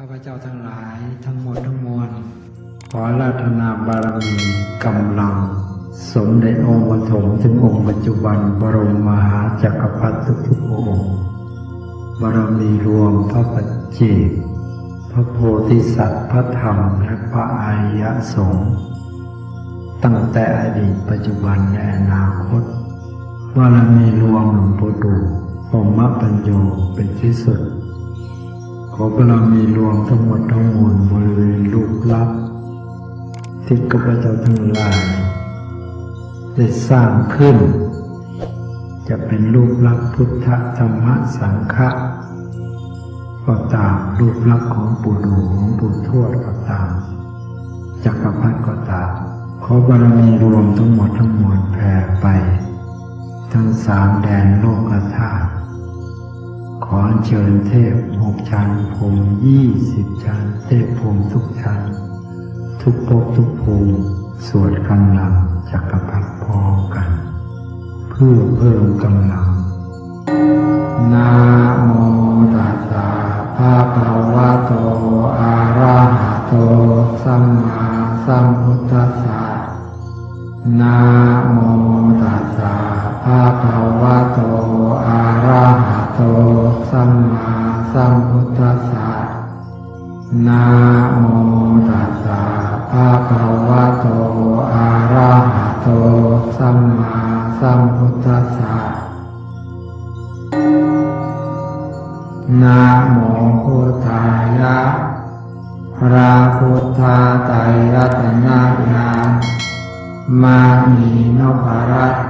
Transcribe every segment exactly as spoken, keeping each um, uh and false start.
ข้าพเจ้าทั้งหลายทั้งหมดทั้งมวล ขออาราธนาบารมีกำลัง สมเด็จองค์ปฐมถึงองค์ปัจจุบัน บรมมหาจักรพรรดิทุกๆพระองค์ บารมีรวมพระปัจเจก พระโพธิสัตว์ พระธรรม และพระอริยสงฆ์ ตั้งแต่อดีต ปัจจุบัน และอนาคต บารมีรวมหลวงปู่ดู่ พรหมปัญโญ เป็นที่สุด ขอบารมีรวมทั้งหมดทั้งมวล บริเวณรูปลักษณ์ที่ข้าพเจ้าทั้งหลายได้สร้างขึ้น จะเป็นรูปลักษณ์พุทธ ธรรม สังฆะก็ตาม รูปลักษณ์ของปู่ดู่ หลวงปู่ทวดก็ตาม จักรพรรดิก็ตาม ขอบารมีรวมทั้งหมดทั้งมวลแผ่ไป ทั้งสามแดนโลกธาตุ ขอเชิญเทพหกชั้น พรหมยี่สิบชั้น เทพพรหมทุกชั้น ทุกภพทุกภูมิ สวดกำลังจักรพรรดิพร้อมกัน เพื่อเพิ่มกำลัง Namo tassa bhagavato arahato sammāsambuddhassa. Namo tassa bhagavato arahato sammāsambuddhassa. Namo tassa bhagavato arahato sammāsambuddhassa. Namo buddhāya. พระพุทธไตรรัตนญาณ มณีนพรัตน์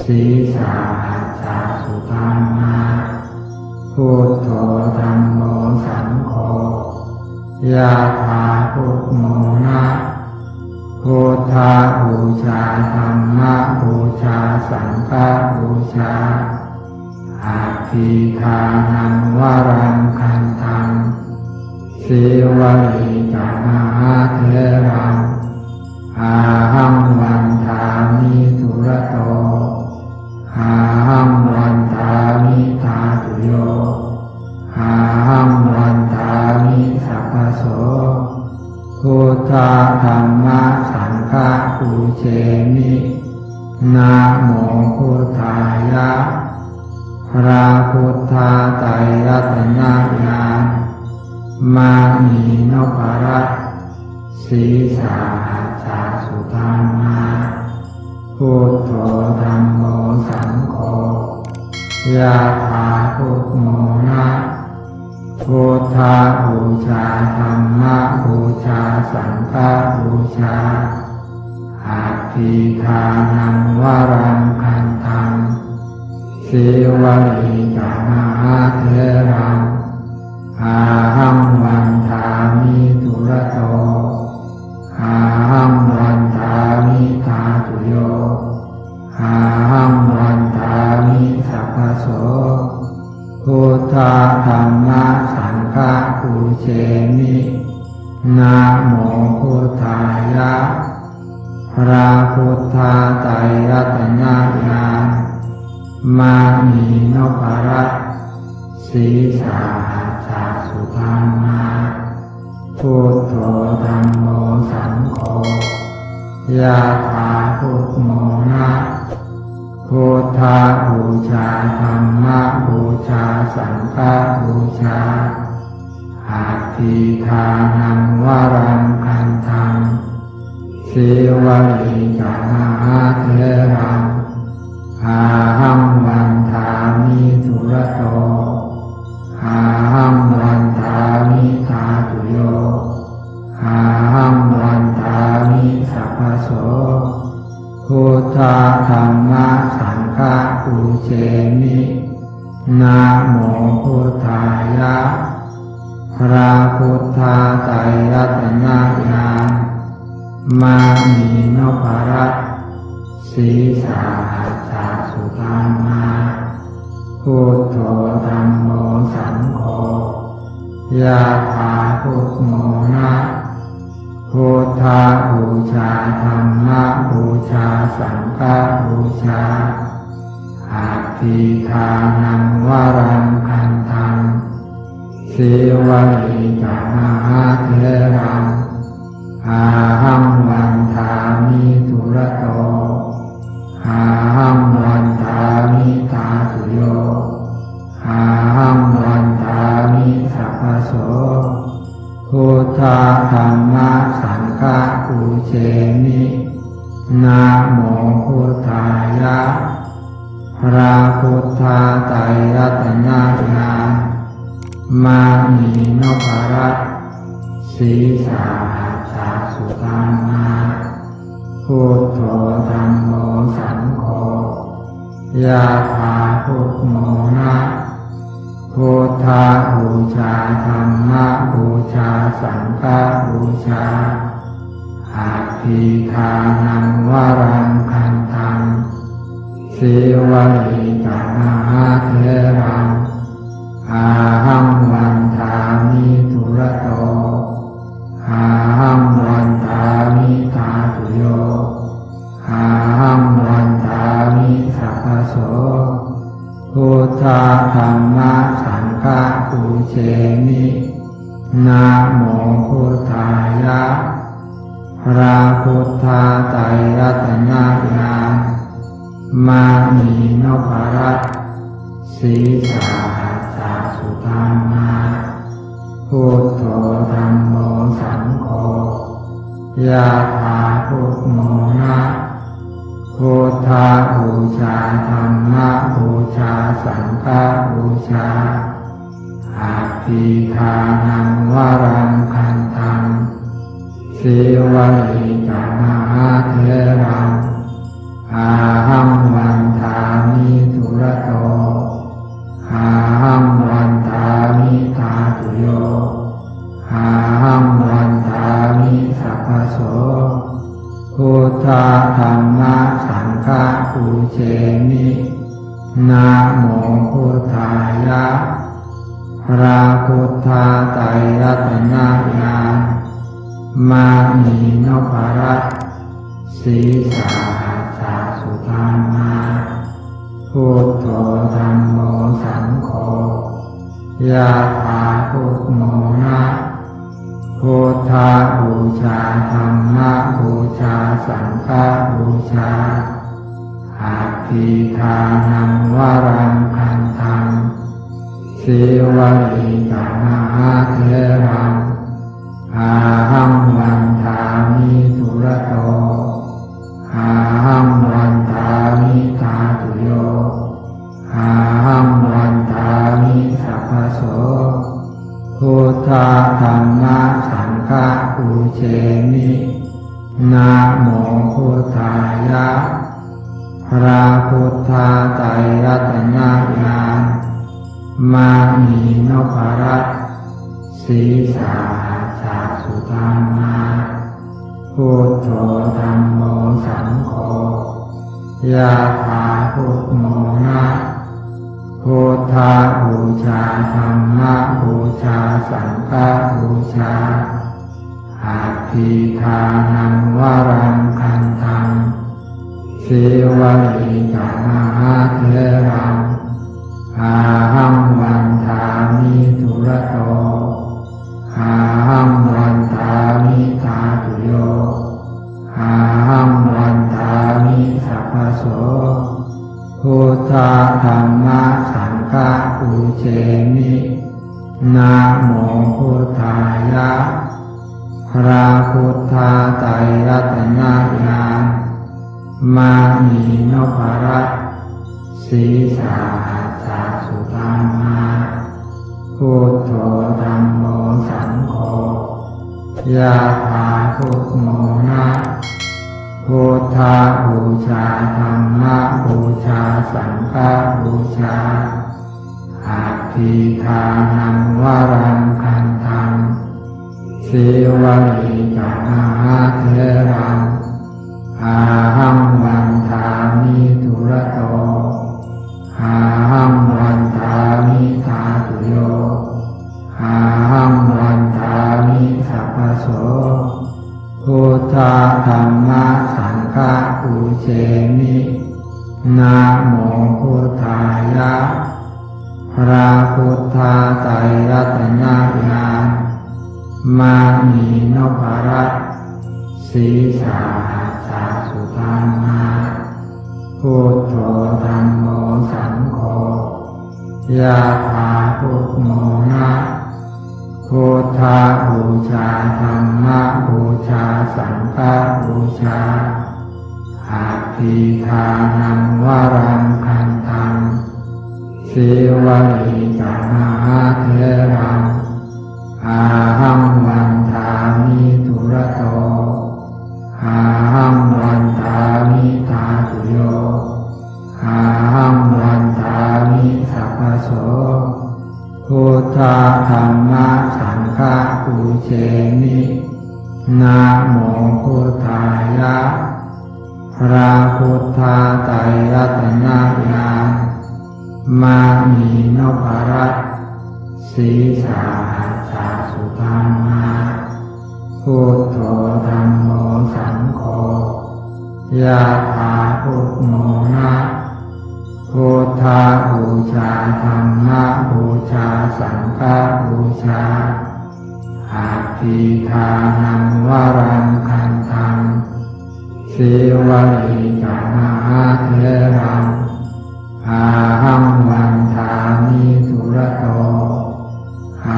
ศีรษะหัสสะสุทัมมา Buddho dhammo saṅgho, yathā phummona. Buddhapūjā dhammapūjā saṅghapūjā, aggidānaṃ varaṃ gandhaṃ, sīvalī ca mahātheraṃ. Ahaṃ vandāmi dūrato, ahaṃ vandāmi dhātuyo, ahaṃ vandāmi sabbaso. Buddha dhamma saṅgha pūjemi. Namo buddhāya. พระพุทธไตรรัตนญาณ มณีนพรัตน์ ศีรษะหัสสะสุทัมมา Buddho dhammo saṅgho, yathā phummona. Buddhapūjā dhammapūjā saṅghapūjā, aggidānaṃ varaṃ gandhaṃ, sīvalī ca mahātheraṃ. Ahaṃ vandāmi dūrato, ahaṃ vandāmi dhātuyo, ahaṃ vandāmi sabbaso. Buddha dhamma saṅgha pūjemi. Namo buddhāya. พระพุทธไตรรัตนญาณ มณีนพรัตน์ ศีรษะหัสสะสุทัมมา Buddho dhammo saṅgho, yathā phummona. Buddhapūjā dhammapūjā saṅghapūjā, aggidānaṃ varaṃ gandhaṃ, sīvalī ca mahātheraṃ. Ahaṃ vandāmi dūrato, ahaṃ vandāmi dhātuyo, ahaṃ vandāmi sabbaso. Buddha dhamma saṅgha pūjemi. Namo buddhāya. พระพุทธไตรรัตนญาณ มณีนพรัตน์ ศีรษะหัสสะสุทัมมา Buddho dhammo saṅgho, yathā phummona. Buddhapūjā dhammapūjā saṅghapūjā, aggidānaṃ varaṃ gandhaṃ, Sīvalī ca mahātheraṃ, ahaṃ vandāmi dūrato, ahaṃ vandāmi dhātuyo, ahaṃ vandāmi sabbaso. Buddha dhamma saṅgha pūjemi. Namo buddhāya. พระพุทธไตรรัตนญาณ มณีนพรัตน์ ศีรษาหัสสะสุทัลลา Buddho dhammo saṅgho, yathā buddhamona. Buddhapūjā dhammapūjā saṅghapūjā, abhidhānaṃ varaṃ gandhaṃ. Sīvalī ca mahātheraṃ, ahaṃ vandāmi dūrato, ahaṃ vandāmi dhātuyo, ahaṃ vandāmi sabbaso. Buddha dhamma saṅgha pūjemi. Namo buddhāya. พระพุทธไตรรัตนญาณ มณีนพรัตน์ ศีรษาหัสสะสุทัลลา Buddho dhammo saṅgho, yathā buddhamona. Buddhapūjā dhammapūjā saṅghapūjā, abhidhānaṃ varaṃ gandhaṃ. Sīvalī ca mahātheraṃ, ahaṃ vandāmi dūrato, ahaṃ vandāmi dhātuyo, ahaṃ vandāmi sabbaso. Buddha dhamma saṅgha pūjemi. Namo buddhāya. พระพุทธไตรรัตนญาณ มณีนพรัตน์ ศีรษาหัสสะสุทัลลา Buddho dhammo saṅgho, yathā buddhamona. Buddhapūjā dhammapūjā saṅghapūjā, abhidhānaṃ varaṃ gandhaṃ. Sīvalī ca mahātheraṃ, ahaṃ vandāmi dūrato, ahaṃ vandāmi dhātuyo, ahaṃ vandāmi sabbaso. Buddha dhamma saṅgha pūjemi. Namo buddhāya. พระพุทธไตรรัตนญาณ มณีนพรัตน์ ศีรษาหัสสะสุทัลลา Buddho dhammo saṅgho, yathā buddhamona. Buddhapūjā dhammapūjā saṅghapūjā, abhidhānaṃ varaṃ gandhaṃ. Sīvalī ca mahātheraṃ, ahaṃ vandāmi dūrato, ahaṃ vandāmi dhātuyo, ahaṃ vandāmi sabbaso. Buddha dhamma saṅgha pūjemi. Namo buddhāya. พระพุทธไตรรัตนญาณ มณีนพรัตน์ ศีรษาหัสสะสุทัลลา Buddho dhammo saṅgho, yathā buddhamona. Buddhapūjā dhammapūjā saṅghapūjā, abhidhānaṃ varaṃ gandhaṃ. Sīvalī ca mahātheraṃ, ahaṃ vandāmi dūrato, ahaṃ vandāmi dhātuyo, ahaṃ vandāmi sabbaso. Buddha dhamma saṅgha pūjemi. Namo buddhāya. พระพุทธไตรรัตนญาณ มณีนพรัตน์ ศีรษะหัสสะสุทัลมา Buddho dhammo saṅgho, ยะถา พุทโธนะ Buddhabūjā dhammabūjā saṅghabūjā, attīdānaṃ varaṃ gandhaṃ, Sīvalī ca mahātheraṃ, ahaṃ vandāmi dūrato, ahaṃ vandāmi dhātuyo, ahaṃ vandāmi sabbaso. Buddha dhamma saṅgha pūjemi. Namo buddhāya. พระพุทธไตรรัตนญาณ มณีนพรัตน์ ศีรษะหัสสะสุทัลมา Buddho dhammo saṅgho, ยะถา พุทโธนะ Buddhabūjā dhammabūjā saṅghabūjā, attīdānaṃ varaṃ gandhaṃ, Sīvalī ca mahātheraṃ, ahaṃ vandāmi dūrato,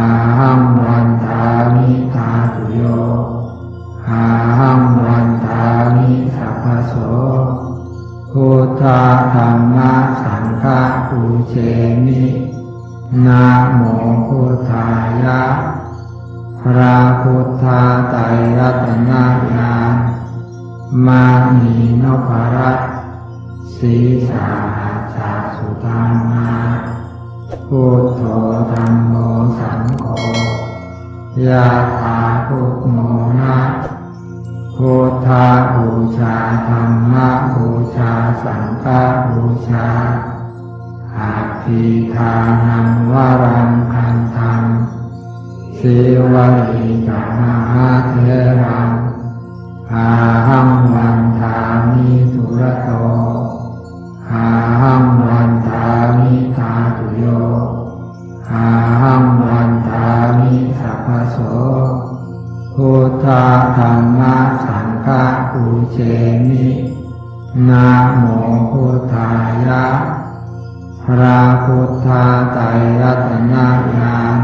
ahaṃ vandāmi dhātuyo, ahaṃ vandāmi sabbaso. Buddha dhamma saṅgha pūjemi. Namo buddhāya. พระพุทธไตรรัตนญาณ มณีนพรัตน์ ศีรษะหัสสะสุทัลมา Buddho dhammo saṅgho, ยะถา พุทโธนะ Buddhabūjā dhammabūjā saṅghabūjā, attīdānaṃ varaṃ gandhaṃ, Sīvalī ca mahātheraṃ, ahaṃ vandāmi dūrato, ahaṃ vandāmi dhātuyo, ahaṃ vandāmi sabbaso. Buddha dhamma saṅgha pūjemi. Namo buddhāya. พระพุทธไตรรัตนญาณ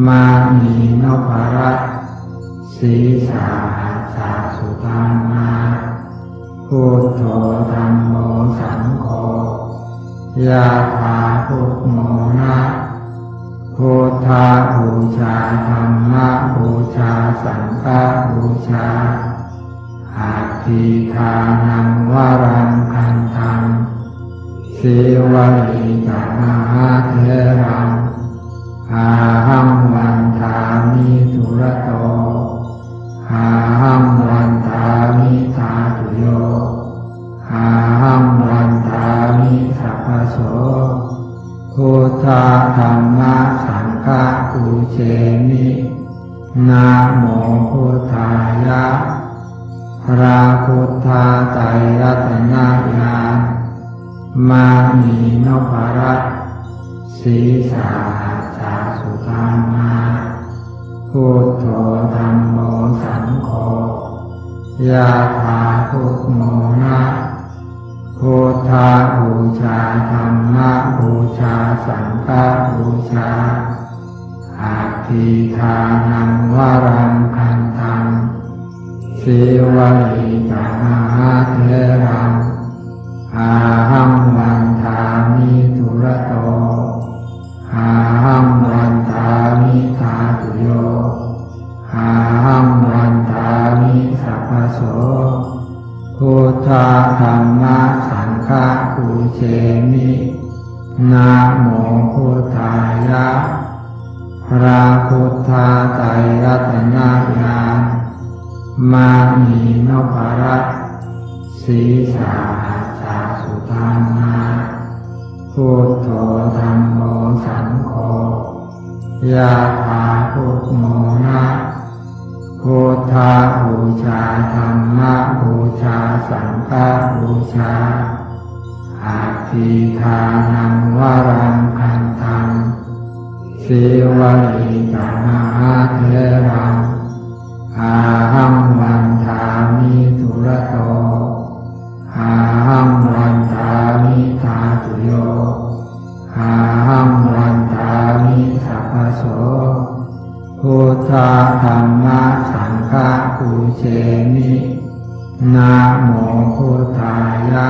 มณีนพรัตน์ ศีรษะหัสสะสุทัลมา Buddho dhammo saṅgho, ยะถา พุทโธนะ Buddhabūjā dhammabūjā saṅghabūjā, attīdānaṃ varaṃ gandhaṃ, Sīvalī ca mahātheraṃ, ahaṃ vandāmi dūrato, ahaṃ vandāmi dhātuyo, ahaṃ vandāmi sabbaso. Buddha dhamma saṅgha pūjemi. Namo buddhāya. พระพุทธไตรรัตนญาณ มณีนพรัตน์ ศีรษะหัสสะสุทัลมา Buddho dhammo saṅgho, ยะถา พุทโธนะ Buddhabūjā dhammabūjā saṅghabūjā, attīdānaṃ varaṃ gandhaṃ, Sīvalī ca mahātheraṃ, ahaṃ vandāmi dūrato, ahaṃ vandāmi dhātuyo, ahaṃ vandāmi sabbaso. Buddha dhamma saṅgha pūjemi. Namo buddhāya. พระพุทธไตรรัตนญาณ มณีนพรัตน์ ศีรษะหัสสะสุทัลมา Buddho dhammo saṅgho, ยะถา พุทโธนะ Buddhabūjā dhammabūjā saṅghabūjā, Atthidānaṃ varaṃ gandhaṃ, sīvalī ca mahātheraṃ, ahaṃ vandāmi dūrato, ahaṃ vandāmi dhātuyo, ahaṃ vandāmi sabbaso. Buddha dhamma saṅgha pūjemi. Namo buddhāya.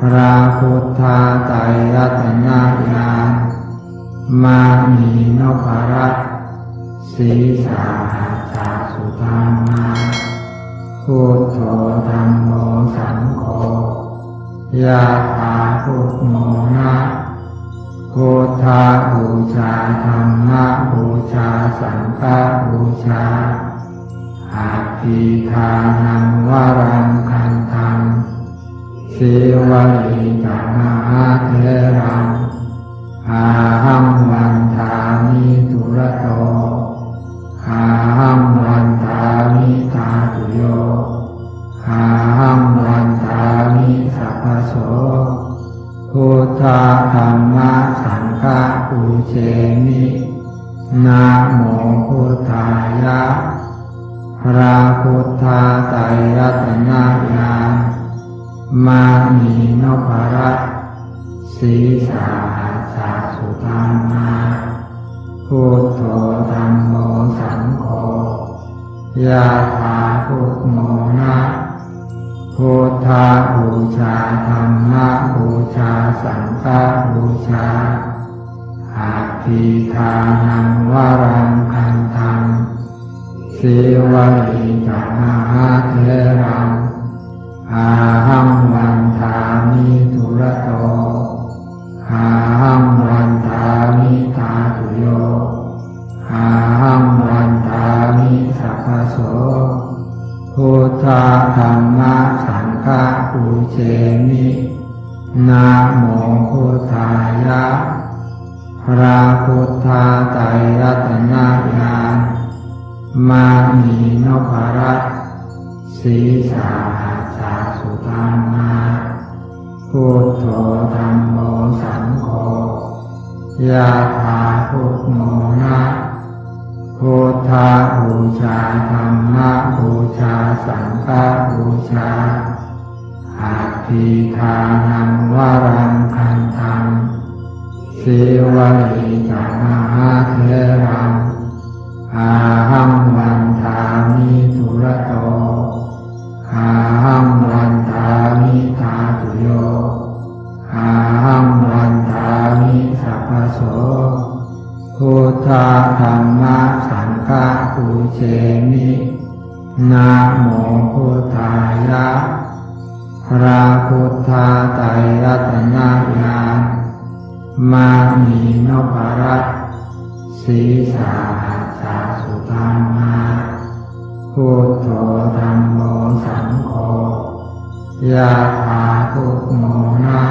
พระพุทธไตรรัตนญาณ มณีนพรัตน์ ศีรษะหัสสะสุทัมมา Buddho dhammo saṅgho, yathā phummona. Buddhapūjā dhammapūjā saṅghapūjā. Atthidānaṃ varaṃ gandhaṃ, sīvalī ca mahātheraṃ, ahaṃ vandāmi dūrato, ahaṃ vandāmi dhātuyo, ahaṃ vandāmi sabbaso. Buddha dhamma saṅgha pūjemi. Namo buddhāya. พระพุทธไตรรัตนญาณ มณีนพรัตน์ ศีรษะหัสสะสุทัมมา Buddho dhammo saṅgho, yathā phummona. Buddhapūjā dhammapūjā saṅghapūjā. Atthidānaṃ varaṃ gandhaṃ, sīvalī ca mahātheraṃ, ahaṃ vandāmi dūrato, ahaṃ vandāmi dhātuyo, ahaṃ vandāmi sabbaso. Buddha dhamma saṅgha pūjemi. Namo buddhāya. พระพุทธไตรรัตนญาณ มณีนพรัตน์ ศีรษะหัสสะสุทัมมา Buddho dhammo saṅgho, yathā phummona. Buddhapūjā dhammapūjā saṅghapūjā. Atthidānaṃ varaṃ gandhaṃ, sīvalī ca mahātheraṃ, ahaṃ vandāmi dūrato, ahaṃ vandāmi dhātuyo, ahaṃ vandāmi sabbaso. Buddha dhamma saṅgha pūjemi. Namo buddhāya. พระพุทธไตรรัตนญาณ มณีนพรัตน์ ศีรษะหัสสะสุทัมมา Buddho dhammo saṅgho, yathā phummona.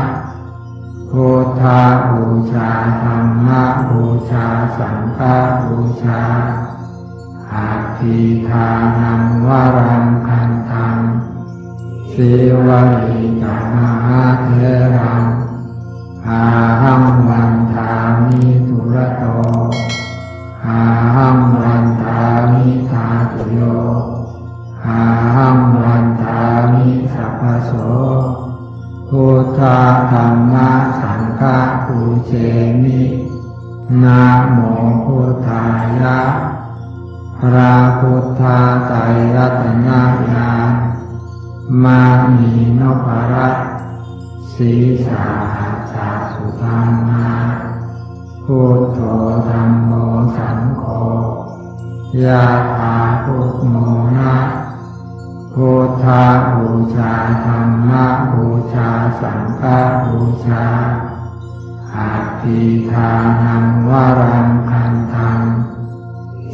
Buddhapūjā dhammapūjā saṅghapūjā. Atthidānaṃ varaṃ gandhaṃ, sīvalī ca mahātheraṃ, ahaṃ vandāmi dūrato, ahaṃ vandāmi dhātuyo, ahaṃ vandāmi sabbaso. Buddha dhamma saṅgha pūjemi. Namo buddhāya. พระพุทธไตรรัตนญาณ มณีนพรัตน์ ศีรษะหัสสะสุทัมมา Buddho dhammo saṅgho, yathā phummona. Buddhapūjā dhammapūjā saṅghapūjā. Atthidānaṃ varaṃ gandhaṃ,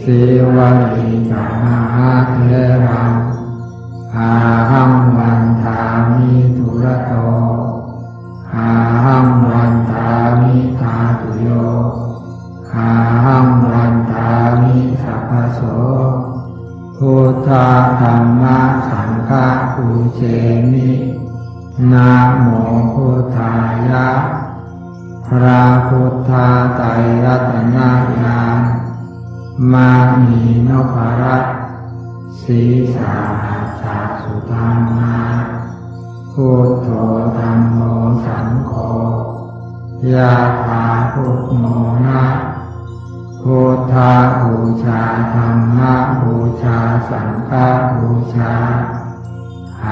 sīvalī ca mahātheraṃ, ahaṃ vandāmi dūrato, ahaṃ vandāmi dhātuyo, ahaṃ vandāmi sabbaso. Buddha dhamma saṅgha pūjemi. Namo buddhāya. พระพุทธไตรรัตนญาณ มณีนพรัตน์ ศีสหัสสะสุทัศนะ Buddho dhammo saṅgho, yathābhummona. Buddhapūjā dhammapūjā saṅghapūjā,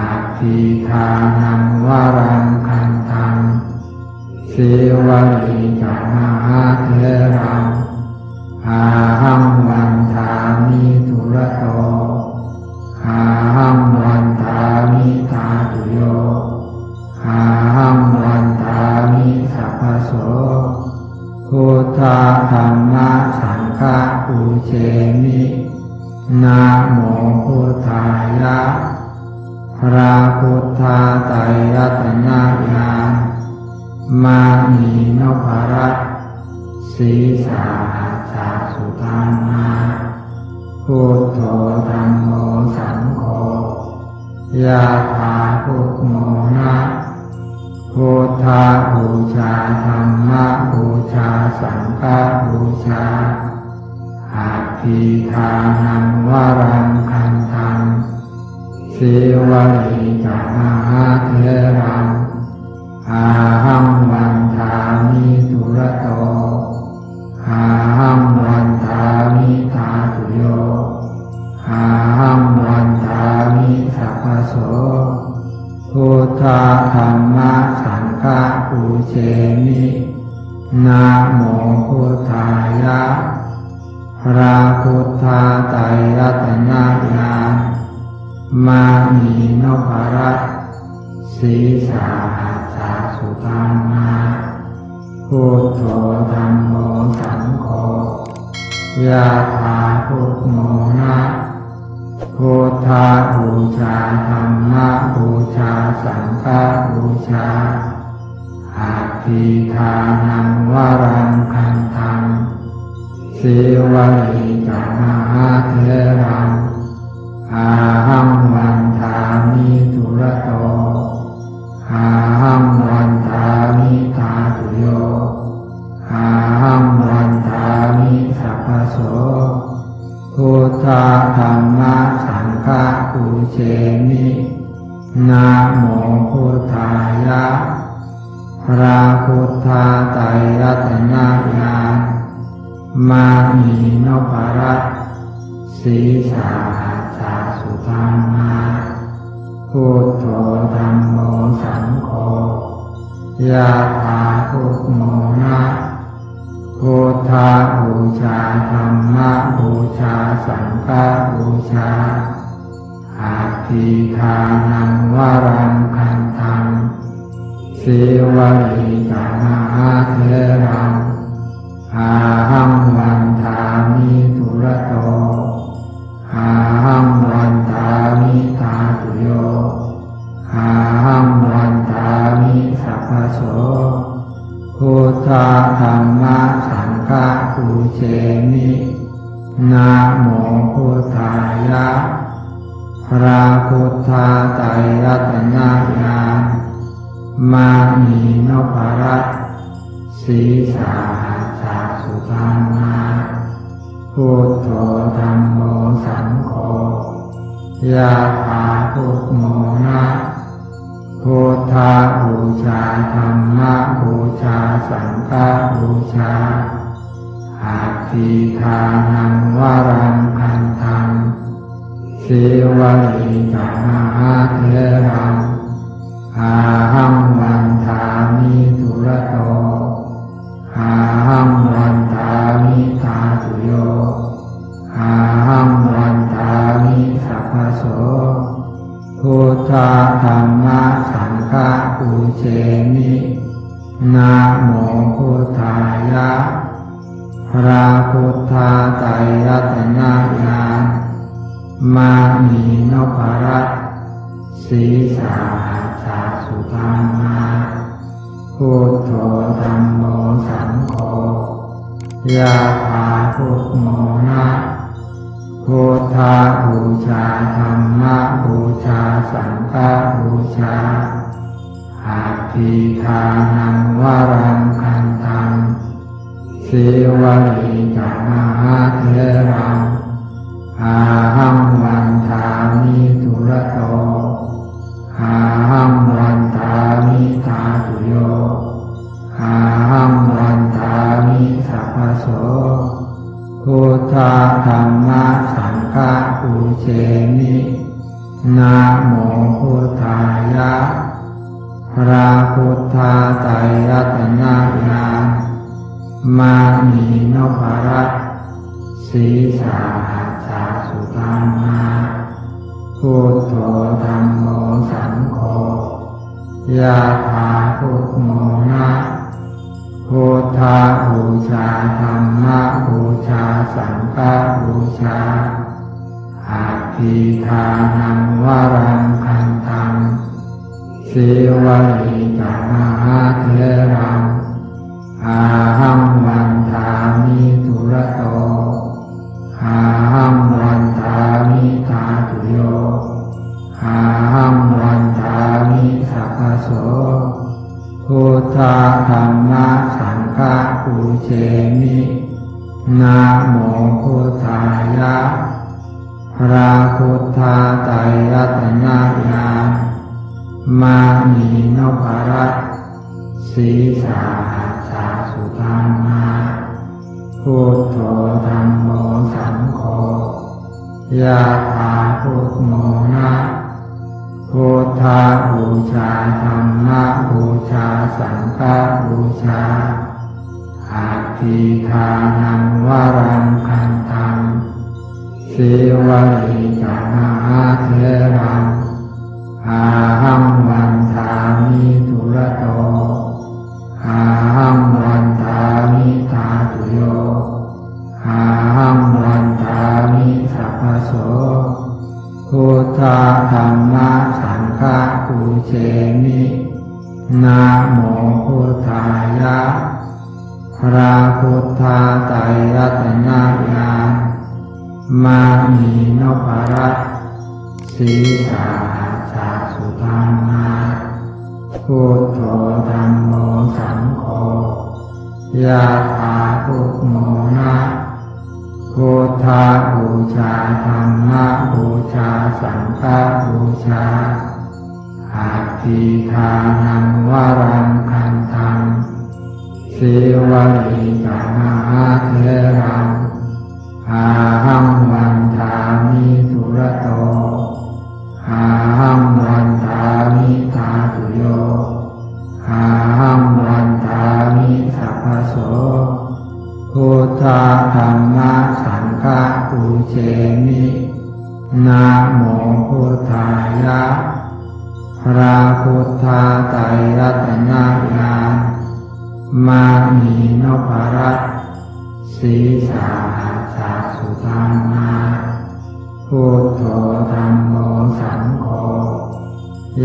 atthidānaṃ varaṃ gandhaṃ, sīvalī ca mahātheraṃ, ahaṃ vandāmi dūrato, ahaṃ vandāmi dhātuyo, ahaṃ vandāmi sabbaso. Buddha dhamma saṅgha pūjemi. Namo buddhāya. พระพุทธไตรรัตนญาณ มณีนพรัตน์ ศีสหัสสะสุทัศนะ Buddho dhammo saṅgho, yathābhummona. Buddhapūjā dhammapūjā saṅghapūjā, atthidānaṃ varaṃ gandhaṃ, sīvalī ca mahātheraṃ, ahaṃ vandāmi dūrato, ahaṃ vandāmi dhātuyo, ahaṃ vandāmi sabbaso. Buddha dhamma saṅgha pūjemi. Namo buddhāya. พระพุทธไตรรัตนญาณ มณีนพรัตน์ ศีสหัสสะสุทัศนะ Buddho dhammo saṅgho, yathābhummona. Buddhapūjā dhammapūjā saṅghapūjā, atthidānaṃ varaṃ gandhaṃ, sīvalī ca mahātheraṃ, ahaṃ vandāmi dūrato, ahaṃ vandāmi dhātuyo, ahaṃ vandāmi sabbaso. Buddha dhamma saṅgha pūjemi. Namo buddhāya. พระพุทธไตรรัตนญาณ มณีนพรัตน์ ศีสหัสสะสุทัศนะ Buddho dhammo saṅgho, yathābhummona. Buddhapūjā dhammapūjā saṅghapūjā, atthidānaṃ varaṃ gandhaṃ, sīvalī ca mahātheraṃ, ahaṃ vandāmi dūrato, ahaṃ vandāmi dhātuyo, ahaṃ vandāmi sabbaso. Buddha dhamma saṅgha pūjemi. Namo buddhāya. พระพุทธไตรรัตนญาณ มณีนพรัตน์ ศีสหัสสะสุทัศนะ Buddho dhammo saṅgho, yathābhummona. Buddhapūjā dhammapūjā saṅghapūjā, atthidānaṃ varaṃ gandhaṃ, sīvalī ca mahātheraṃ, ahaṃ vandāmi dūrato, ahaṃ vandāmi dhātuyo, ahaṃ vandāmi sabbaso. Buddha dhamma saṅgha pūjemi. Namo buddhāya. พระพุทธไตรรัตนญาณ มณีนพรัตน์ ศีสหัสสะสุทัศนะ Buddho dhammo saṅgho, yathābhummona. Buddhapūjā dhammapūjā saṅghapūjā, Atthidānaṃ varaṃ gandhaṃ, sīvalī ca mahātheraṃ, āhaṃ vandāmi dūrato, āhaṃ vandāmi dhātuyo, āhaṃ vandāmi sabbaso. Buddha dhamma saṅgha pūjemi. Namo buddhāya. พระพุทธไตรรัตนญาณ มณีนพรัตน์ ศีรษะหัสสะสุทัมมา Buddho dhammo saṅgho, yathā buddhamona. Buddhapūjā dhammapūjā saṅghapūjā. Atthidānaṃ varaṃ gandhaṃ, sīvalī ca mahātheraṃ, āhaṃ vandāmi dūrato, āhaṃ vandāmi dhātuyo, āhaṃ vandāmi sabbaso. Buddha dhamma saṅgha pūjemi. Namo buddhāya. พระพุทธไตรรัตนญาณ มณีนพรัตน์ ศีรษะหัสสะสุทัมมา Buddho dhammo saṅgho, yathā buddhamona. Buddhapūjā dhammapūjā saṅghapūjā. Atthidānaṃ varaṃ gandhaṃ, sīvalī ca mahātheraṃ, āhaṃ vandāmi dūrato, āhaṃ vandāmi dhātuyo, āhaṃ vandāmi sabbaso. Buddha dhamma saṅgha pūjemi. Namo buddhāya. พระพุทธไตรรัตนญาณ มณีนพรัตน์ ศีรษะหัสสะสุทัมมา Buddho dhammo saṅgho, yathā buddhamona. Buddhapūjā dhammapūjā saṅghapūjā. Atthidānaṃ varaṃ gandhaṃ, sīvalī ca mahātheraṃ, āhaṃ vandāmi dūrato, āhaṃ vandāmi dhātuyo, āhaṃ vandāmi sabbaso. Buddha dhamma saṅgha pūjemi. Namo buddhāya. พระพุทธไตรรัตนญาณ มณีนพรัตน์ ศีรษะหัสสะสุทัมมา Buddho dhammo saṅgho,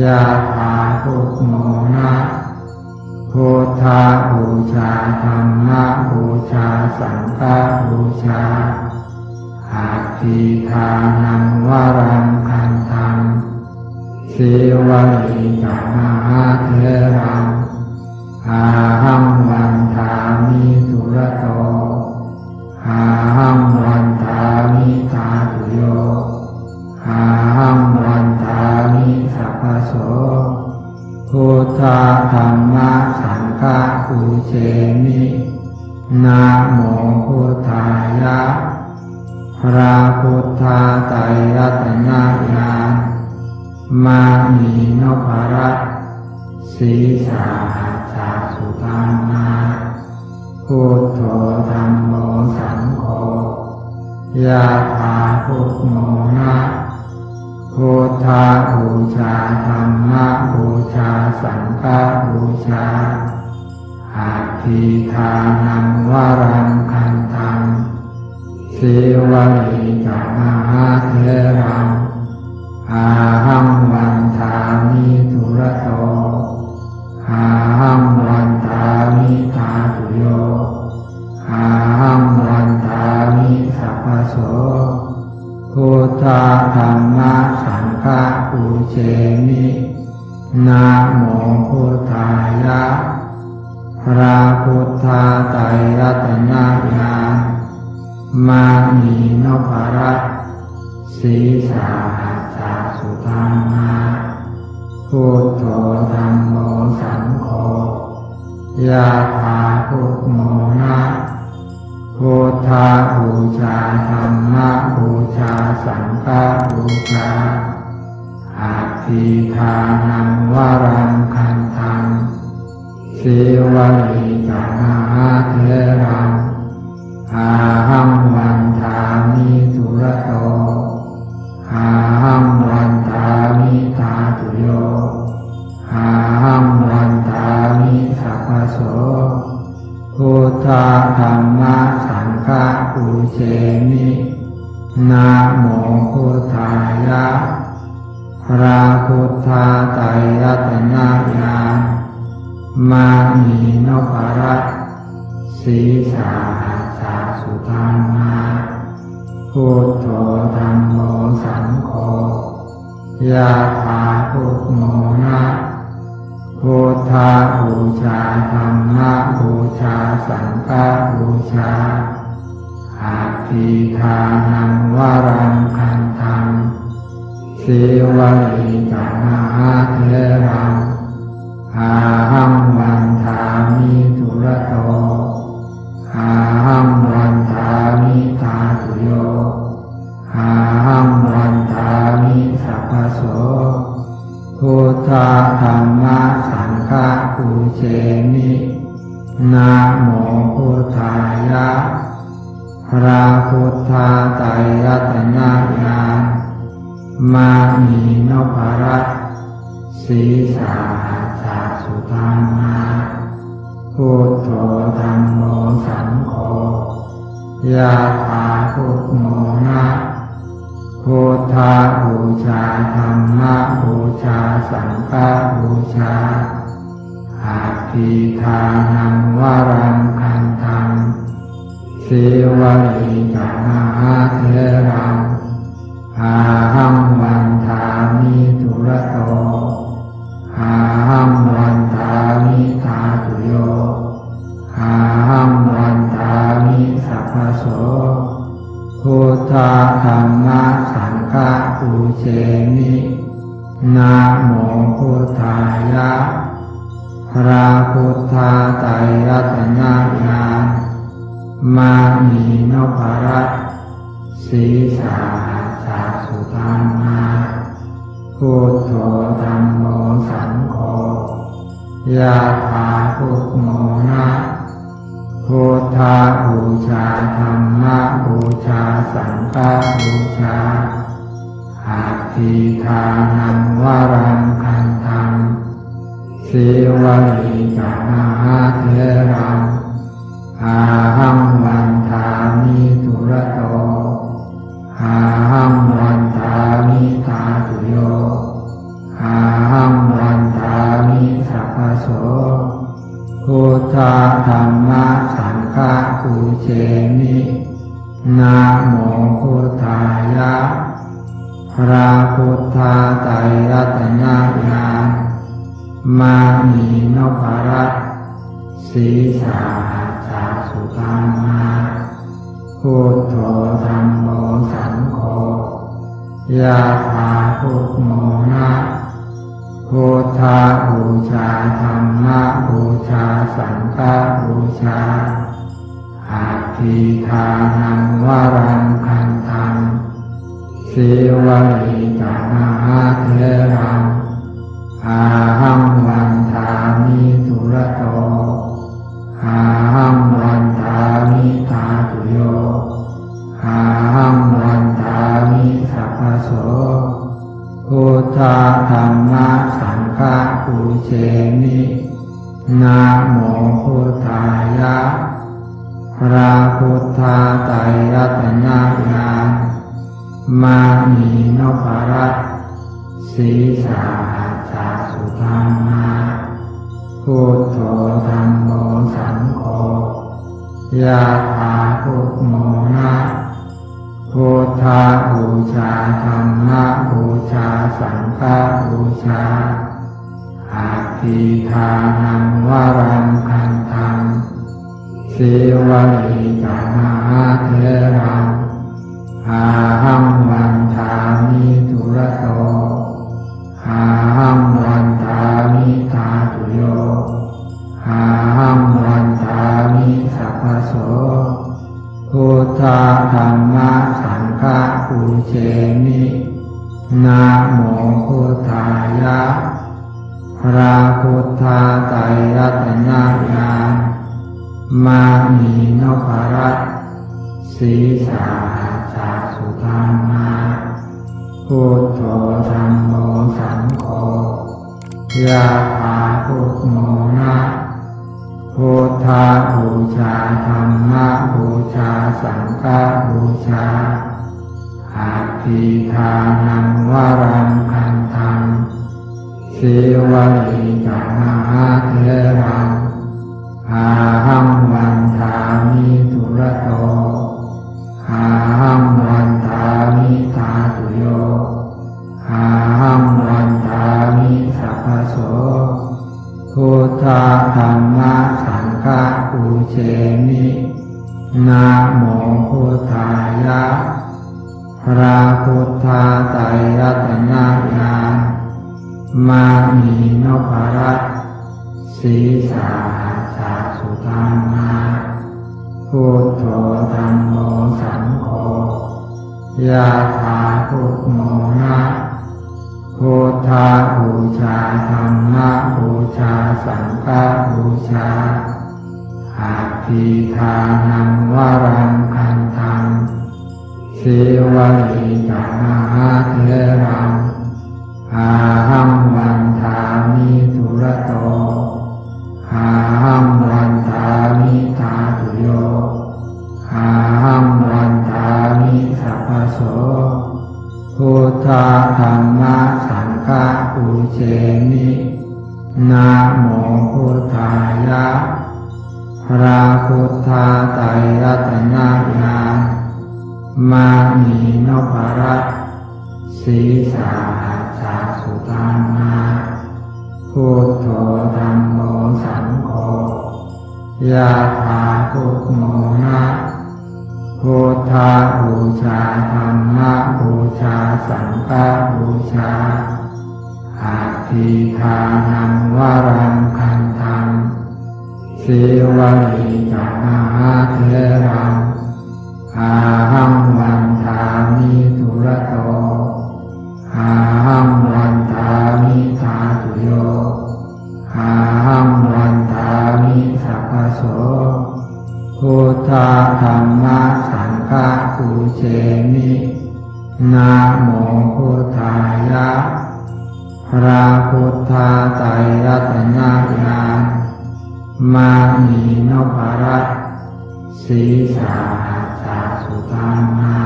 yathā buddhamona. Buddhapūjā dhammapūjā saṅghapūjā. Atthidānaṃ varaṃ gandhaṃ, sīvalī ca mahātheraṃ, āhaṃ vandāmi dūrato, āhaṃ vandāmi dhātuyo, āhaṃ vandāmi sabbaso. Buddha dhamma saṅgha pūjemi. Namo buddhāya. พระพุทธไตรรัตนญาณ มณีนพรัตน์ ศีรษะหัสสะสุทัมมา Buddho dhammo saṅgho, yathā buddhamona. Buddhapūjā dhammapūjā saṅghapūjā. Atthidānaṃ varaṃ gandhaṃ, sīvalī ca mahātheraṃ, āhaṃ vandāmi dūrato, āhaṃ vandāmi dhātuyo, āhaṃ vandāmi sabbaso. Buddha dhamma saṅgha pūjemi. Namo buddhāya. พระพุทธไตรรัตนญาณ มณีนพรัตน์ ศีรษาหัสสะสุทัศน์ Buddho dhammo saṅgho, ยะถา Buddho na. Buddhapūjā, Dhammapūjā, Saṅghapūjā, Abhidhānaṃ varaṃ gandhaṃ, Sīvalī ca mahātheraṃ, Ahaṃ vandāmi dūrato, Ahaṃ vandāmi dhātuyo, Ahaṃ vandāmi sabbaso. Buddha dhamma saṅgha pūjemi. Namo buddhāya. พระพุทธไตรรัตนญาณ มณีนพรัตน์ ศีรษาหัสสะสุทัศน์ Buddho dhammo saṅgho, yā thā Buddho na. Buddhapūjā, Dhammapūjā, Saṅghapūjā, Abhidhānaṃ varaṃ gandhaṃ, Sīvalī ca mahātheraṃ, Ahaṃ vandāmi dūrato, Ahaṃ vandāmi dhātuyo, Ahaṃ vandāmi sabbaso. Buddha dhamma saṅgha pūjemi. Namo buddhāya. พระพุทธไตรรัตนญาณ มณีนพรัตน์ ศีรษาหัสสะสุทัศน์ Buddho dhammo saṅgho, yā thā Buddho na. Buddhapūjā, Dhammapūjā, Saṅghapūjā, Abhidhānaṃ varaṃ gandhaṃ, Sīvalī ca mahātheraṃ, Ahaṃ vandāmi dūrato, Ahaṃ vandāmi dhātuyo, Ahaṃ vandāmi sabbaso. Buddha dhamma saṅgha pūjemi. Namo buddhāya. พระพุทธไตรรัตนญาณ มณีนพรัตน์ ศีรษาหัสสะสุทัศน์ Buddho dhammo saṅgho, yā thā Buddho na. Buddhapūjā, Dhammapūjā, Saṅghapūjā, Abhidhānaṃ varaṃ gandhaṃ, Sīvalī ca mahātheraṃ, Ahaṃ vandāmi dūrato, Ahaṃ vandāmi dhātuyo, Ahaṃ vandāmi sabbaso. Buddha dhamma saṅgha pūjemi. Namo buddhāya. พระพุทธไตรรัตนญาณ มณีนพรัตน์ ศีรษาหัสสะสุทัศน์ Buddho dhammo saṅgho, yā thā Buddho na. Buddhapūjā, Dhammapūjā, Saṅghapūjā, Abhidhānaṃ varaṃ gandhaṃ, Sīvalī ca mahātheraṃ, Ahaṃ vandāmi dūrato, Ahaṃ vandāmi dhātuyo, Ahaṃ vandāmi sabbaso. Buddha dhamma saṅgha pūjemi. Namo buddhāya. พระพุทธไตรรัตนญาณ มณีนพรัตน์ ศีรษาหัสสะสุทัศน์ Buddho dhammo saṅgho, yā thā Buddho na. Buddhapūjā, Dhammapūjā, Saṅghapūjā, Atthidānaṃ varaṃ gandhaṃ sīvalī ca mahātheraṃ, ahaṃ vandāmi dūrato, ahaṃ vandāmi dhātuyo, ahaṃ vandāmi sabbaso. Buddha dhamma saṅgha pūjemi. Namo buddhāya. พระพุทธไตรรัตนญาณ มณีนพรัตน์ ศีรษะหัสสะสุทัมมา Buddho dhammo saṅgho, ยะถา Buddho na. Buddhapūjā, Dhammapūjā, Saṅghapūjā. Atthidānaṃ varaṃ gandhaṃ sīvalī ca mahātheraṃ, ahaṃ vandāmi dūrato, ahaṃ vandāmi dhātuyo, ahaṃ vandāmi sabbaso. Buddha dhamma saṅgha pūjemi. Namo buddhāya. พระพุทธไตรรัตนญาณ มณีนพรัตน์ ศีรษะหัสสะสุทัมมา Buddho dhammo saṅgho, ยะถา Buddho na. Buddhapūjā, Dhammapūjā, Saṅghapūjā. Atthidānaṃ varaṃ gandhaṃ sīvalī ca mahātheraṃ, ahaṃ vandāmi dūrato, ahaṃ vandāmi dhātuyo, ahaṃ vandāmi sabbaso. Buddha dhamma saṅgha pūjemi. Namo buddhāya. พระพุทธไตรรัตนญาณ มณีนพรัตน์ ศีรษะหัสสะสุทัมมา Buddho dhammo saṅgho, ยะถา Buddho na. Buddhapūjā, Dhammapūjā, Saṅghapūjā. Atthidānaṃ varaṃ gandhaṃ sīvalī ca mahātheraṃ, ahaṃ vandāmi dūrato, ahaṃ vandāmi dhātuyo, ahaṃ vandāmi sabbaso. Buddha dhamma saṅgha pūjemi. Namo buddhāya. พระพุทธไตรรัตนญาณ มณีนพรัตน์ ศีรษะหัสสะสุทัมมา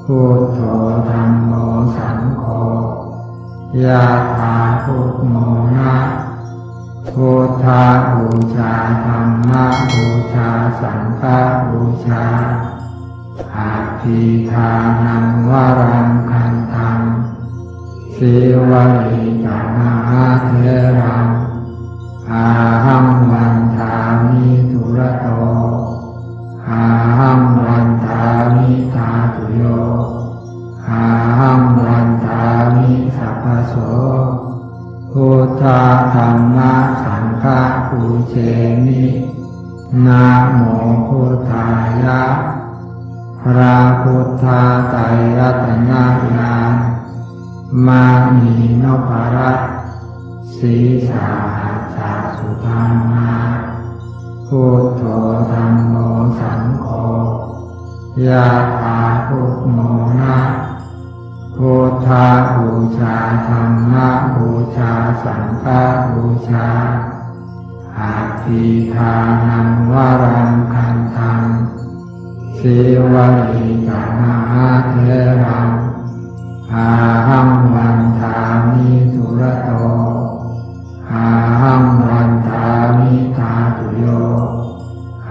Buddho dhammo saṅgho, ยะถา Buddho na. Buddhapūjā, Dhammapūjā, Saṅghapūjā. Atthidānaṃ varaṃ gandhaṃ sīvalī ca mahātheraṃ, ahaṃ vandāmi dūrato, ahaṃ vandāmi dhātuyo, ahaṃ vandāmi sabbaso. Buddha dhamma saṅgha pūjemi. Namo buddhāya. พระพุทธไตรรัตนญาณ มณีนพรัตน์ ศีรษะหัสสะสุทัมมา Buddho dhammo saṅgho, ยะถา Buddho na. Buddhapūjā, Dhammapūjā, Saṅghapūjā. Atthidānaṃ varaṃ gandhaṃ sīvalī ca mahātheraṃ, ahaṃ vandāmi dūrato, ahaṃ vandāmi dhātuyo,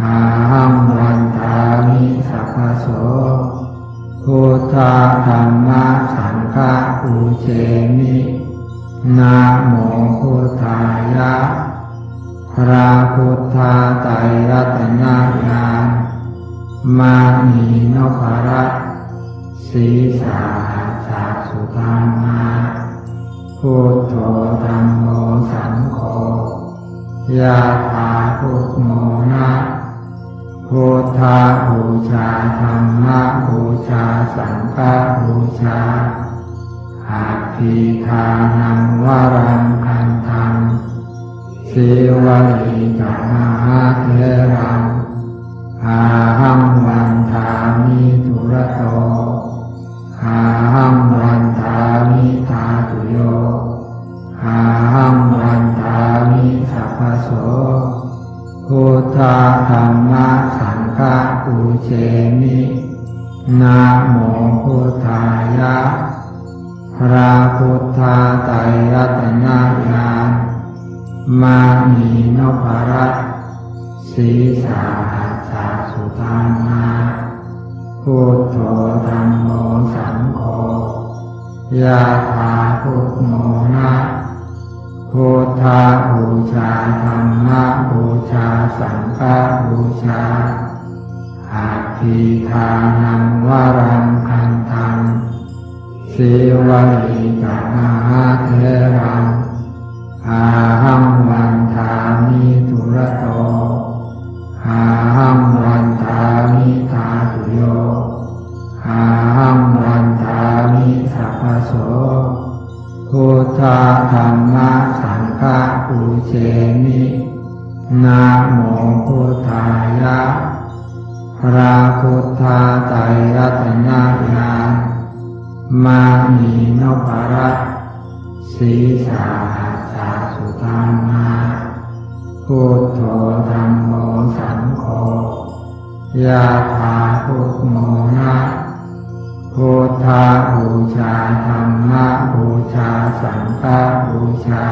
ahaṃ vandāmi sabbaso. Buddha dhamma saṅgha pūjemi. Namo buddhāya. พระพุทธไตรรัตนญาณ มณีนพรัตน์ ศีรษาหัสสะสุทัลลา Buddho dhammo saṅgho, yathābhummona. Buddhapūjā dhammapūjā saṅghapūjā, abhidhānaṃ varaṃ gandhaṃ, Sīvalī ca mahātheraṃ, ahaṃ vandāmi dūrato, ahaṃ vandāmi dhātuyo, ahaṃ vandāmi sabbaso. Buddha dhamma saṅgha pūjemi. Namo buddhāya. พระพุทธไตรรัตนญาณ มณีนพรัตน์ ศีรษาหัสสะสุทัลลา Buddho dhammo saṅgho, yathābhummona. Buddhapūjā dhammapūjā saṅghapūjā, abhidhānaṃ varaṃ gandhaṃ, Sīvalī ca mahātheraṃ, ahaṃ vandāmi dūrato, ahaṃ vandāmi dhātuyo, ahaṃ vandāmi sabbaso. Buddha dhamma saṅgha pūjemi. Namo buddhāya. พระพุทธไตรรัตนญาณ มณีนพรัตน์ ศีรษาหัสสะสุทัลลา Buddho dhammo saṅgho, yathābhummona. Buddhapūjā dhammapūjā saṅghapūjā,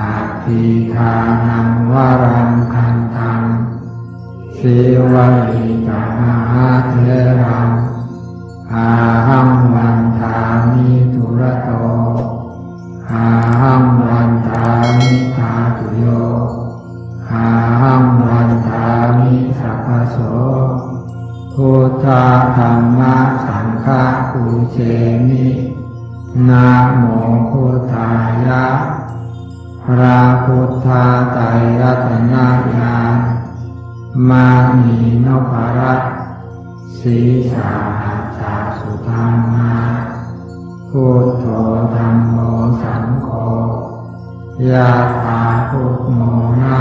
abhidhānaṃ varaṃ gandhaṃ, Sīvalī ca mahātheraṃ, ahaṃ vandāmi dūrato, ahaṃ vandāmi dhātuyo, ahaṃ vandāmi sabbaso. Buddha dhamma saṅgha pūjemi. Namo buddhāya. พระพุทธไตรรัตนญาณ มณีนพรัตน์ ศีรษาหัสสะสุทัลลา Buddho dhammo saṅgho, yathābhummona.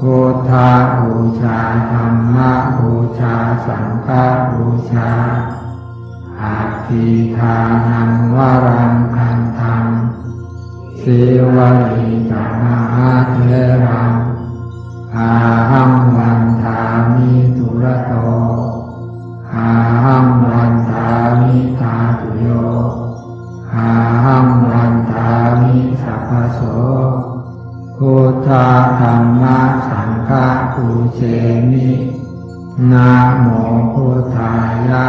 Buddhapūjā dhammapūjā saṅghapūjā, abhidhānaṃ varaṃ gandhaṃ, Sīvalī ca mahātheraṃ, ahaṃ vandāmi dūrato, ahaṃ vandāmi dhātuyo, ahaṃ vandāmi sabbaso. Buddha dhamma saṅgha pūjemi. Namo buddhāya.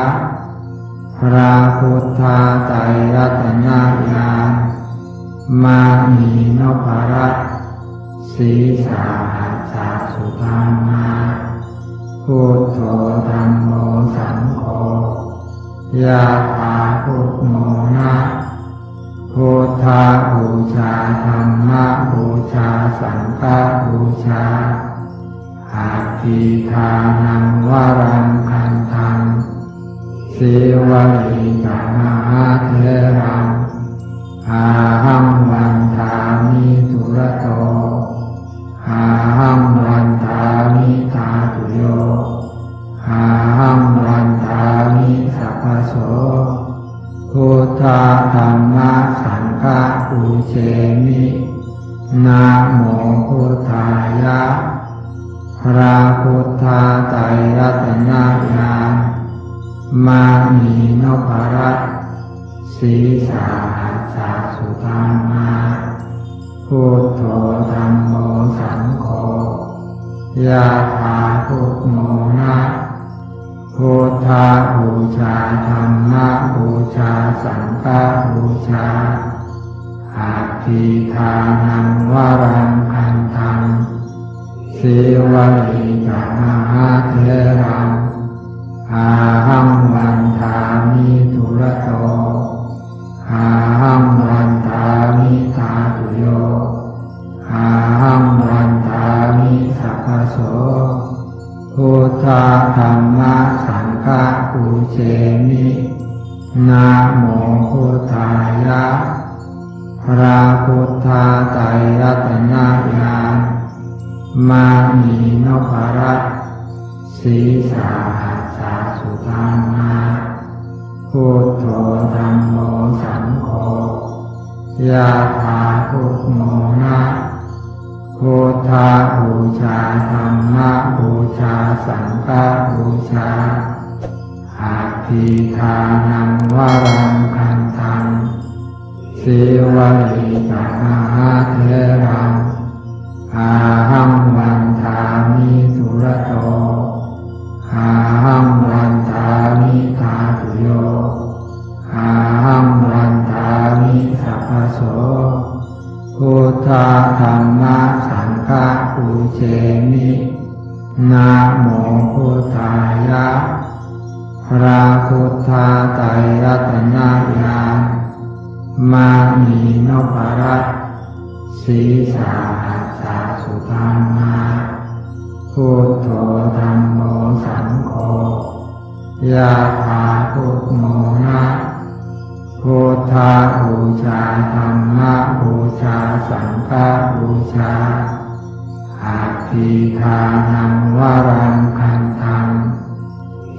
พระพุทธไตรรัตนญาณ มณีนพรัตน์ ศีรษาหัสสะสุทัลลา Buddho dhammo saṅgho, yathābhummona. Buddhapūjā dhammapūjā saṅghapūjā, abhidhānaṃ varaṃ gandhaṃ, Sīvalī ca mahātheraṃ, ahaṃ vandāmi dūrato, ahaṃ vandāmi dhātuyo, ahaṃ vandāmi sabbaso. Buddha dhamma saṅgha pūjemi. Namo buddhāya. พระพุทธไตรรัตนญาณ มณีนพรัตน์ ศีรษาหัสสะสุทัลลา Buddho dhammo saṅgho, yathābhummona. Buddhapūjā dhammapūjā saṅghapūjā, Atthidānaṃ varaṃ gandhaṃ, sīvalī ca mahātheraṃ, ahaṃ vandāmi dūrato, ahaṃ vandāmi dhātuyo, ahaṃ vandāmi sabbaso. Buddha dhamma saṅgha pūjemi. Namo buddhāya. พระพุทธไตรรัตนญาณ มณีนพรัตน์ ศีรษะหัสสะสุทัณมา Buddho dhammo saṅgho, ยะถา คุโมนะ Buddhapūjā dhammapūjā saṅghapūjā. Atthidānaṃ varaṃ gandhaṃ, sīvalī ca mahātheraṃ, ahaṃ vandāmi dūrato, ahaṃ vandāmi dhātuyo, ahaṃ vandāmi sabbaso. Buddha dhamma saṅgha pūjemi. Namo buddhāya. พระพุทธไตรรัตนญาณ มณีนพรัตน์ ศีรษะหัสสะสุทัณมา Buddho dhammo saṅgho, ยะถา คุโมนะ Buddhapūjā dhammapūjā saṅghapūjā. Atthidānaṃ varaṃ gandhaṃ,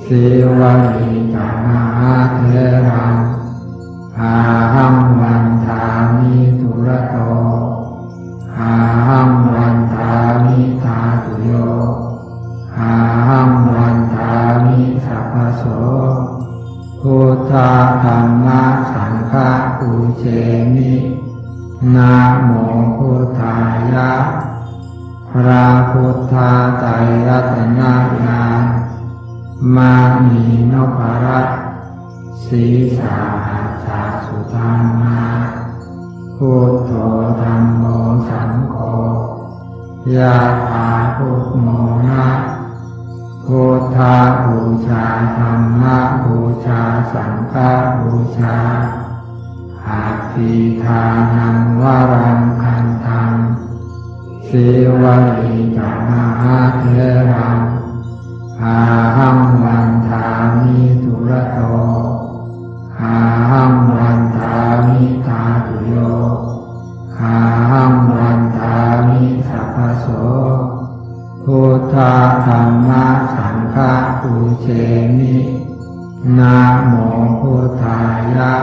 sīvalī ca mahātheraṃ, ahaṃ vandāmi dūrato, ahaṃ vandāmi dhātuyo, ahaṃ vandāmi sabbaso. Buddha dhamma saṅgha pūjemi. Namo buddhāya. พระพุทธไตรรัตนญาณ มณีนพรัตน์ ศีรษะหัสสะสุทัณมา Buddho dhammo saṅgho, ยะถา คุโมนะ Buddhapūjā dhammapūjā saṅghapūjā. Atthidānaṃ varaṃ gandhaṃ, sīvalī ca mahātheraṃ, ahaṃ vandāmi dūrato, ahaṃ vandāmi dhātuyo, ahaṃ vandāmi sabbaso. Buddha dhamma saṅgha pūjemi. Namo buddhāya.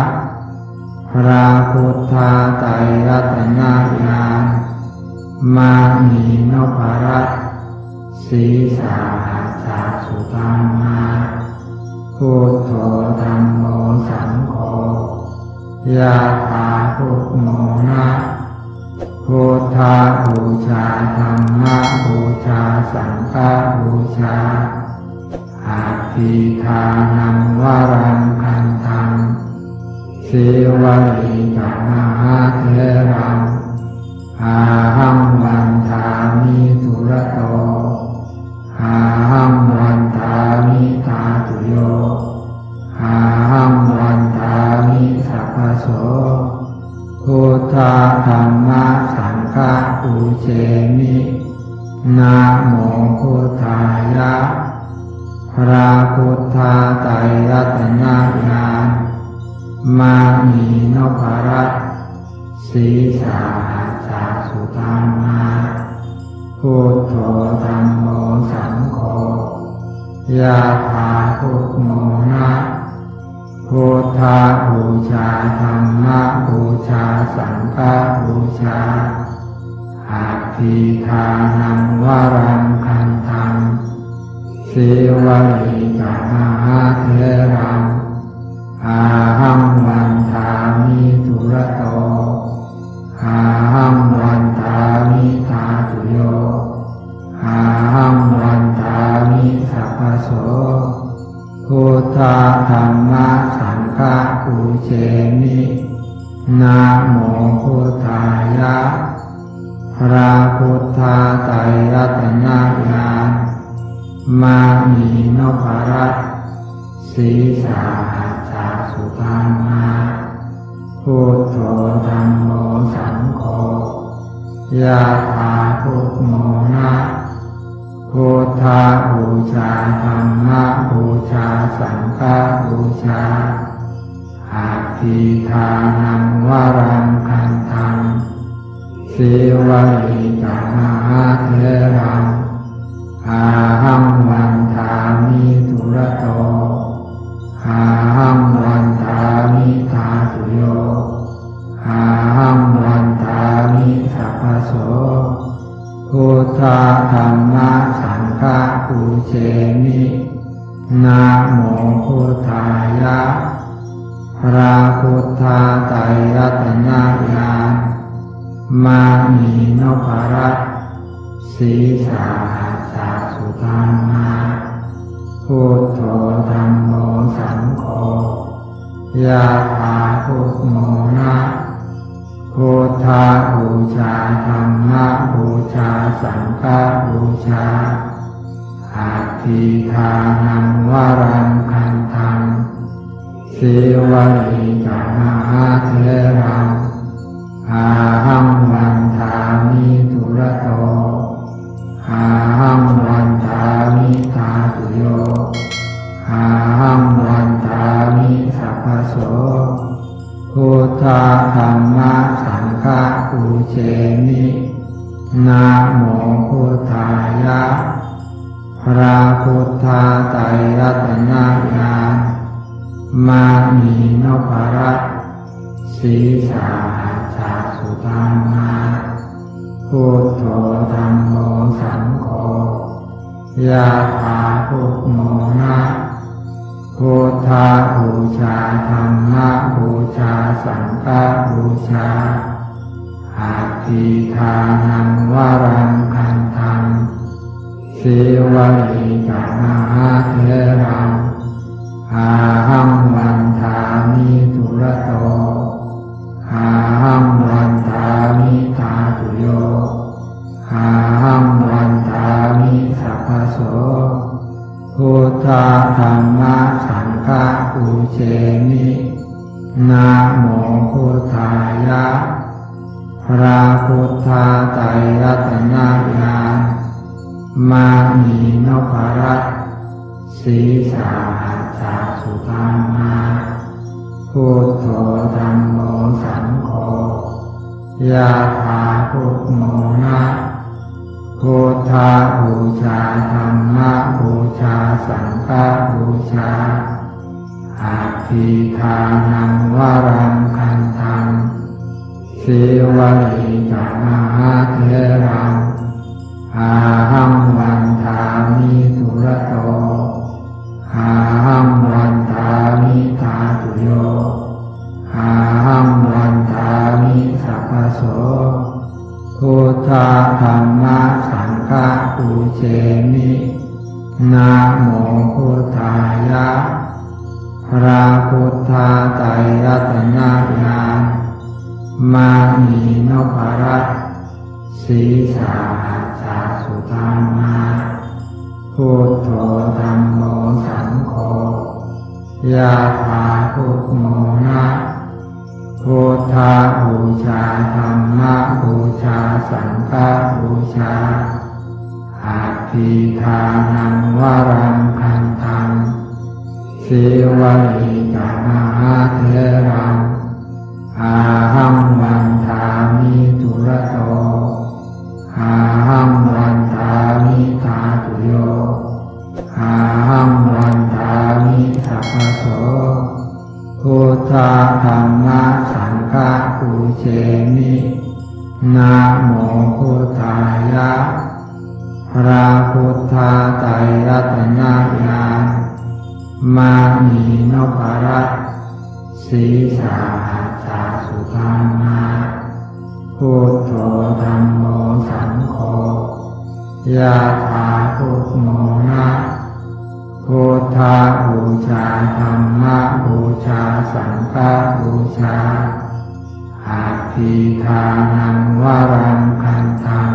พระพุทธไตรรัตนญาณ มณีนพรัตน์ ศีรษะหัสสะสุทัณมา Buddho dhammo saṅgho, ยะถา คุโมนะ Buddhapūjā dhammapūjā saṅghapūjā. Atthidānaṃ varaṃ gandhaṃ, sīvalī ca mahātheraṃ, ahaṃ vandāmi dūrato, ahaṃ vandāmi dhātuyo, ahaṃ vandāmi sabbaso. Buddha dhamma saṅgha pūjemi. Namo buddhāya. พระพุทธไตรรัตนญาณ มณีนพรัตน์ ศีรษะหัสสะสุทัณมา Buddho dhammo saṅgho, ยะถา คุโมนะ Buddhapūjā dhammapūjā saṅghapūjā. Atthidānaṃ varaṃ gandhaṃ, sīvalī ca mahātheraṃ, ahaṃ vandāmi dūrato, ahaṃ vandāmi dhātuyo, ahaṃ vandāmi sabbaso. Buddha dhamma saṅgha pūjemi. Namo buddhāya. พระพุทธไตรรัตนญาณ มณีนพรัตน์ ศีสหัสสะสุทัศนะ Buddho dhammo saṅgho, yathābhummona. Buddhapūjā, dhammapūjā, saṅghapūjā, atthidānaṃ varaṃ gandhaṃ, sīvalī ca mahātheraṃ, ahaṃ vandāmi dūrato, ahaṃ vandāmi dhātuyo, ahaṃ vandāmi sabbaso. Buddha dhamma saṅgha pūjemi. Namo buddhāya. พระพุทธไตรรัตนญาณ มณีนพรัตน์ ศีสหัสสะสุทัศนะ Buddho dhammo saṅgho, yathābhummona. Buddhapūjā, dhammapūjā, saṅghapūjā, atthidānaṃ varaṃ gandhaṃ, sīvalī ca mahātheraṃ, ahaṃ vandāmi dūrato, ahaṃ vandāmi dhātuyo, ahaṃ vandāmi sabbaso. Buddha dhamma saṅgha pūjemi. Namo buddhāya. พระพุทธไตรรัตนญาณ มณีนพรัตน์ ศีสหัสสะสุทัศนะ Buddho dhammo saṅgho, yathābhummona. Buddhapūjā, dhammapūjā, saṅghapūjā, atthidānaṃ varaṃ gandhaṃ, sīvalī ca mahātheraṃ, ahaṃ vandāmi dūrato, ahaṃ vandāmi dhātuyo, ahaṃ vandāmi sabbaso. Buddha dhamma saṅgha pūjemi. Namo buddhāya. พระพุทธไตรรัตนญาณ มณีนพรัตน์ ศีสหัสสะสุทัศนะ Buddho dhammo saṅgho, yathābhummona. Buddhapūjā, dhammapūjā, saṅghapūjā, atthidānaṃ varaṃ gandhaṃ, sīvalī ca mahātheraṃ, ahaṃ vandāmi dūrato, ahaṃ vandāmi dhātuyo, ahaṃ vandāmi sabbaso. Buddha dhamma saṅgha pūjemi. Namo buddhāya. พระพุทธไตรรัตนญาณ มณีนพรัตน์ ศีสหัสสะสุทัศนะ Buddho dhammo saṅgho, yathābhummona. Buddhapūjā, dhammapūjā, saṅghapūjā, atthidānaṃ varaṃ gandhaṃ, sīvalī ca mahātheraṃ, ahaṃ vandāmi dūrato, ahaṃ vandāmi dhātuyo, ahaṃ vandāmi sabbaso. Buddha dhamma saṅgha pūjemi. Namo buddhāya. พระพุทธไตรรัตนญาณ มณีนพรัตน์ ศีสหัสสะสุทัศนะ Buddho dhammo saṅgho, yathābhummona. Buddhapūjā, dhammapūjā, saṅghapūjā, Atthidānaṃ varaṃ khantaṃ,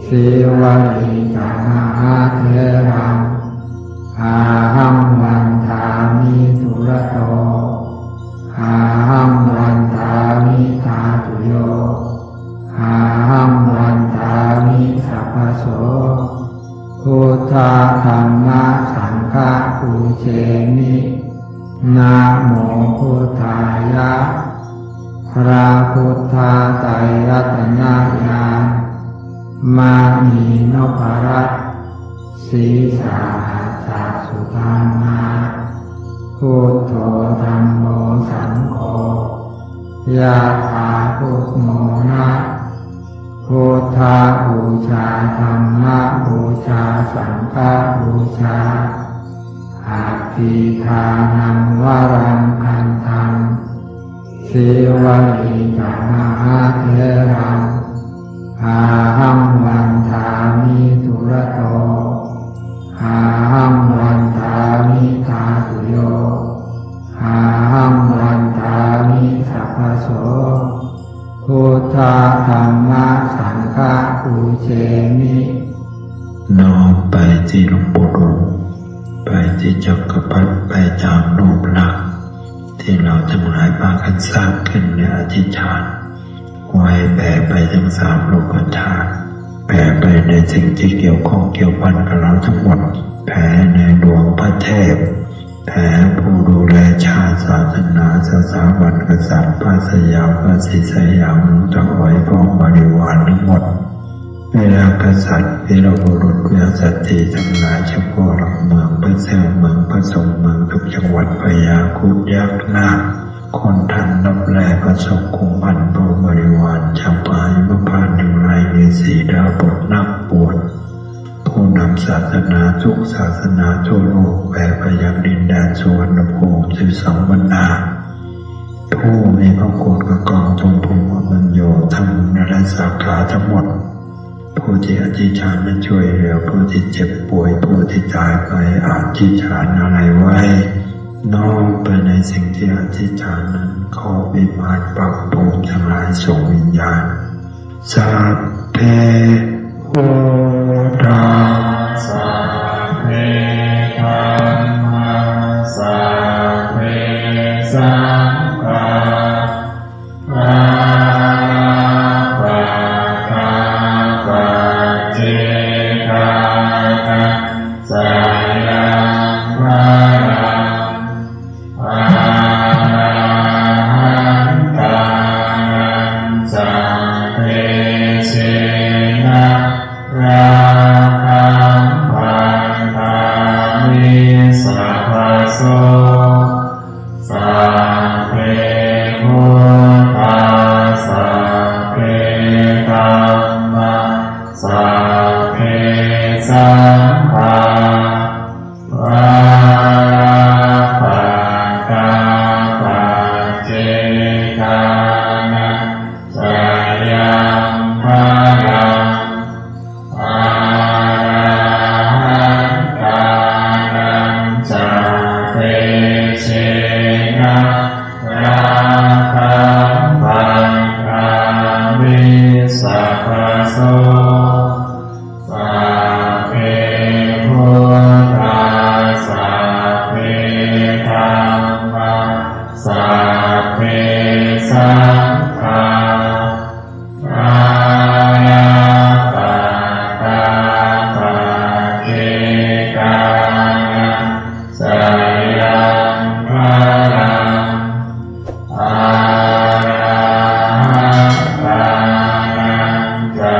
Sīvalī ca mahātheraṃ, ahaṃ vandāmi dūrato, ahaṃ vandāmi dhātuyo, ahaṃ vandāmi sabbaso. Buddha dhamma saṅgha pūjemi. Namo buddhāya. พระพุทธไตรรัตนญาณ มณีนพรัตน์ ศีรษะหัตถสุทัณมา Buddho dhammo saṅgho, yathā buddhamona. Buddhapūjā dhammapūjā saṅghapūjā. Atthidānaṃ varaṃ khantaṃ, Sīvalī ca mahātheraṃ, ahaṃ vandāmi dūrato, ahaṃ vandāmi dhātuyo, ahaṃ vandāmi sabbaso. Buddha dhamma saṅgha pūjemi. น้อมไปที่หลวงปู่ดูล ไปที่จักรพรรดิ ไปตามรูปลักษณ์ที่เราทั้งหลายพากันสร้างขึ้นและอธิษฐานไว้ แผ่ไปทั้งสามโลกธาตุ แผ่ไปในสิ่งที่เกี่ยวข้องเกี่ยวพันกับเราทั้งหมด แผ่ในดวงพระเทพ แผ่ผู้ดูแลชาติศาสนา สถาบันกษัตริย์ พระสยาม พระศรีสยาม หลวงตาอ๋อย พร้อมบริวารทั้งหมด เวลากษัตริย์ วีรบุรุษ วีรสตรีทั้งหลาย เฉพาะหลักเมือง พระเจ้าเมือง พระสงฆ์เมือง ทุกจังหวัด พญาครุฑ ยักษ์นาค คนทันลับแล พระสงฆ์คุมพัน พร้อมบริวาร เจ้าฟ้าหิมพานต์ทั้งหลาย ฤาษีดาบทนักบวช ผู้นำศาสนาทุกศาสนาทั่วโลก แผ่ไปยังดินแดนสุวรรณภูมิ สิบสอง บรรดา ผู้มีพระคุณกับกองทุนภูมิปัญโยทั้งในและสาขาทั้งหมด ผู้ที่อธิษฐานและช่วยเหลือ ผู้ที่เจ็บป่วย ผู้ที่ตายไป อธิษฐานอะไรไว้ น้อมไปในสิ่งที่อธิษฐานนั้น ขอวิมานปรับภูมิทั้งหลายส่งวิญญาณ Sabbe buddhā, sabbe dhammā, sabbe saṅghā, balappattā paccekānañca yaṃ balaṃ, arahantānañca tejena rakkhaṃ bandhāmi sabbaso. Sabbe buddhā, sabbe dhammā, sabbe saṅghā, balappattā paccekānañca yaṃ balaṃ, arahantānañca tejena rakkhaṃ bandhāmi sabbaso. Sabbe buddhā, sabbe dhammā, sabbe saṅghā, balappattā paccekānañca yaṃ balaṃ, arahantānañca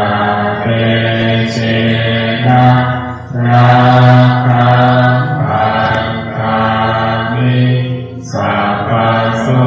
tejena rakkhaṃ bandhāmi sabbaso.